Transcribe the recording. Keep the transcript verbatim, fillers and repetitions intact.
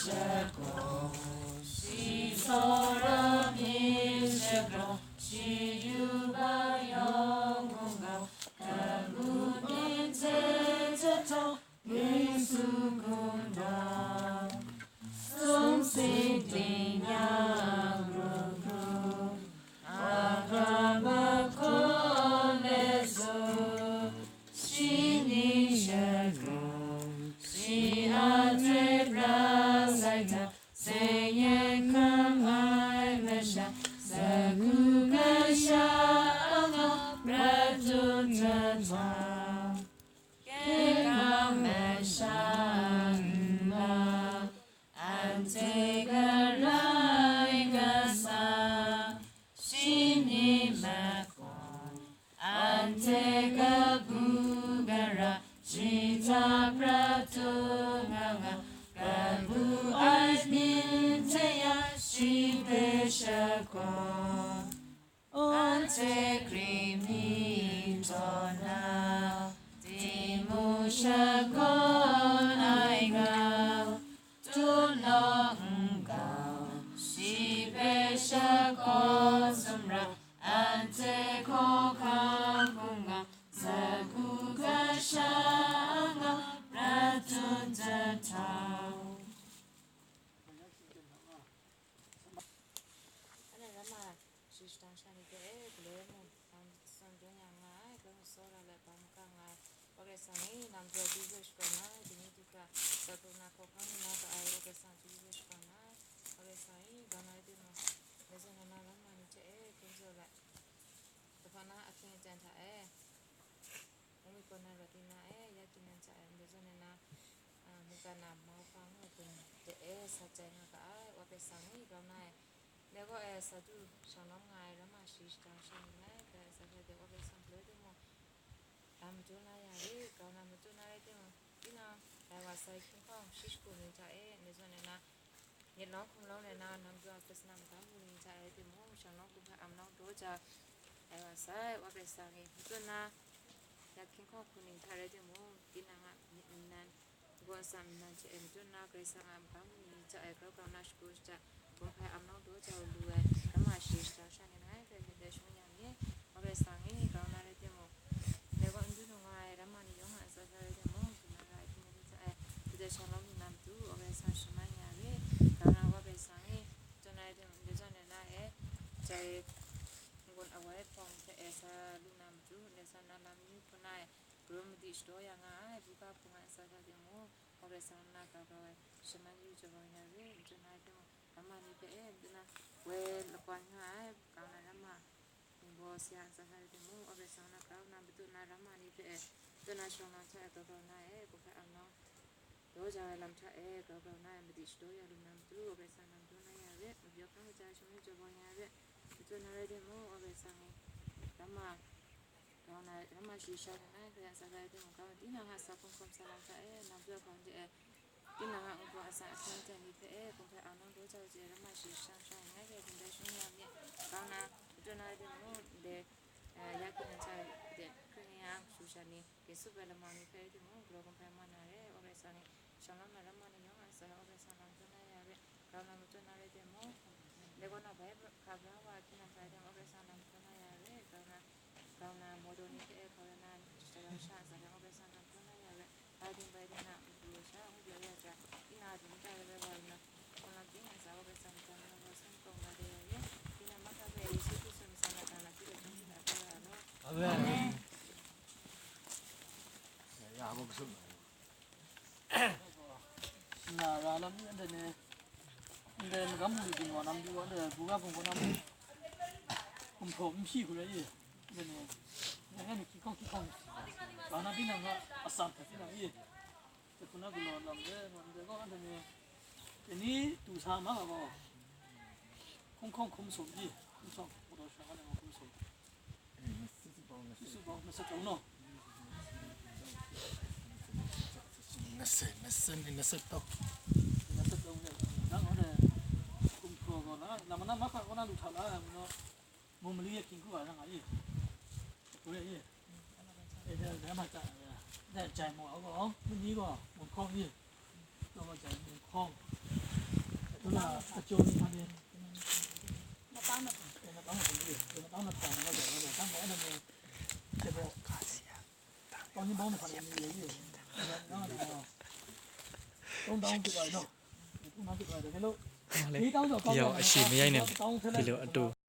Shakawn, shi tsawra myit shakawn, shi yubak yawng hkungga, kamut myit hte jahtau, ngwi su hkungga, sumsing tingnyang hkru hkru, aga mahkawn let su, shi ni shakawn, shi a hte pra sai hta, seng yen hkam ai masha, sagu kasha anga prat dun jahtau, kekam masha n ba, anhte garai kasa, shi ni mahkawn, anhte kabu gara, shi hta prat dun nga nga, kabu ai myit hte ya, shi hpe shakawn. Anhte gri mi taw na, Timu shakawn ai ga, Tunaw nkau, shi hpe shakawn sumra, anhte hkawhkam hkungga, sagu kasha anga prat dun jahtau. Anhte rama shi shadang sha ni hpe e, galoi mung, bam san dun ya nga ai, grau tsawra let bam ga nga ai, Wa Karai Kasang e, nang jaw di hpe shakawn ai, dingli du hkra, za hkrung na hkawhkam lu na ga ai, Wa Karai Kasang chyeju hpe shakawn ai, Wa Karai Kasang e, grau na rai timung, ndai zawn na na lam na ni hte e, hkun jaw let, kahpa na ahkying aten hta e, Ngu mi kaw na rawt di na e, ya kyinan hta e, ndai zawn na, a, mungkan na mauhpa ngu ai hpung de e, sa jai nga ga ai, Wa Karai Kasang e, grau na e, ndai gaw e, sa du shang lawm nga ai, rama shi shadang sha ni ngai, dai sa hkrai de, Wa Karai Kasang hpe timung, lam madun la ya re, grau na madun na rai timung, tinang, rai wa sai hkying hkawng shi shagu ni hta e, ndai zawn na, Myit lawng hkum lawng rai na, nam du a hpasana magam hku ni hta rai timung, shang lawng hkum hpe am lawng daw ja ai wa sai, Wa Karai Kasang e, matut na, ya hkying hkawng hku ni hta rai timung, tinang a myit nnan, gaw atsam nnan hte e matut na, Karai Kasang a magam hku ni hta e grau grau na shagu shada, hkum hpe am lawng daw ja u lu ai, rama shi shadang sha ni ngai hpe myit dai shangun ya mi, Wa Karai Kasang e, grau na rai timung, ndai gaw n du nu nga ai, rama ni yawng a ntsa hta rai timung, du na ra ai hpung ni hta e, du de shang lawm lu na matu, Wa Karai Kasang shaman ya re, grau na Wa Karai Kasang e, Tsun ai hte mung, ndai zawn na e, jai n-gun awai hpawng hte e sa lu na matu, ndai zawn na lam yu hpun ai, karum madi shadaw ya nga ai, buga hpung ai ntsa hta timung, Wa Karai Kasang na grau grau ai, shaman yu jaw ya re, n tsun ai hte mung, rama ni hpe e, n tsun na, woi lakwan nga ai, kang na rama, Ningbaw sayan sa sa rai timung, Wa Karai Kasang na grau na matut na rama ni hpe e, matut na shawng na hta e grau grau na e, hkum hpe am lawng daw ja ai lam hta e, grau grau na e, madi shadaw ya lu na matu, Wa Karai Kasang na matut na ya re, mabyaw hkang kaja shangun jaw bawng ya re, matut na rai timung, Wa Karai Kasang e, rama, grau na, rama shayi sha na ngai hkra sa sa rai timung, grau na tinang a sa hkum hkawm sa lam hta e, nang matut hkawm de e, Tinang a n-gun asak ahkyen hten ni hpe e, hkum hpe ang nang daw jau chye, rama shi shang shang ngai hpe hkum bai shangun ya mi, grau na, matut na rai timung, ndai, a, ya hku nan hta de hkring yang, shu sha ni, ginsup ai lamang ni hpe rai timung, galaw hkum hpe man na re, Wa Karai Kasang e, shang lam na rama ni yawng a sa, Wa Karai Kasang lam tsun na ya re, grau na matut na rai timung, ndai kaw na bai hka bra wa hkying nang hkrai timung, Wa Karai Kasang lam tsun na ya re, grau na, Grau na, mawdaw ni hpe hkau la na, shadawn sha ntsa hpe Wa Karai Kasang lam tsun na ya re, bai ting bai ting na, matu sha, ngu pyaw ya jang, ina dum ta lare wa nna, hkawng lam ting ntsa Wa Karai Kasang ntsa na wa sum kawng la de ya re, ina mahkra hpe Yesu Hkristu ntsa na ga na hpyi de hkun hpyi da hkra ya law. Amen. Ya, ya, hkawng sum na. Nna ra lam ni, ndai ni, ndai magam bungli ginwa nam du wa, ndai buga bungli kaw nam du, gumhpraw n hpyi hku rai i, ndai ni, ndai ni hkying hkawng hkying hkawng, ga na tinang a atsam hta tinang i, dai hku na galaw lam de, ndai gaw ndai ni, dai ni du sa ma ga gaw, hkung hkawng hkum sum i, hkum sum, galaw sha nga na hkum sum. Su su bau, na sa tau no. Na sa, na sa ni, na sa tau. Na sa tau ne. Na ngau ne. Kum pro ko na, na mana ma ka ko na lu tha la, mu no. Mu mali ya king ku ba na ngai. Ku ye ye. E da da ma ta. Da jai mo ko, mu ni ko, mu ko ni. Taw wa jai mung hkawng, Yau a shi mayai nem, hilo atu.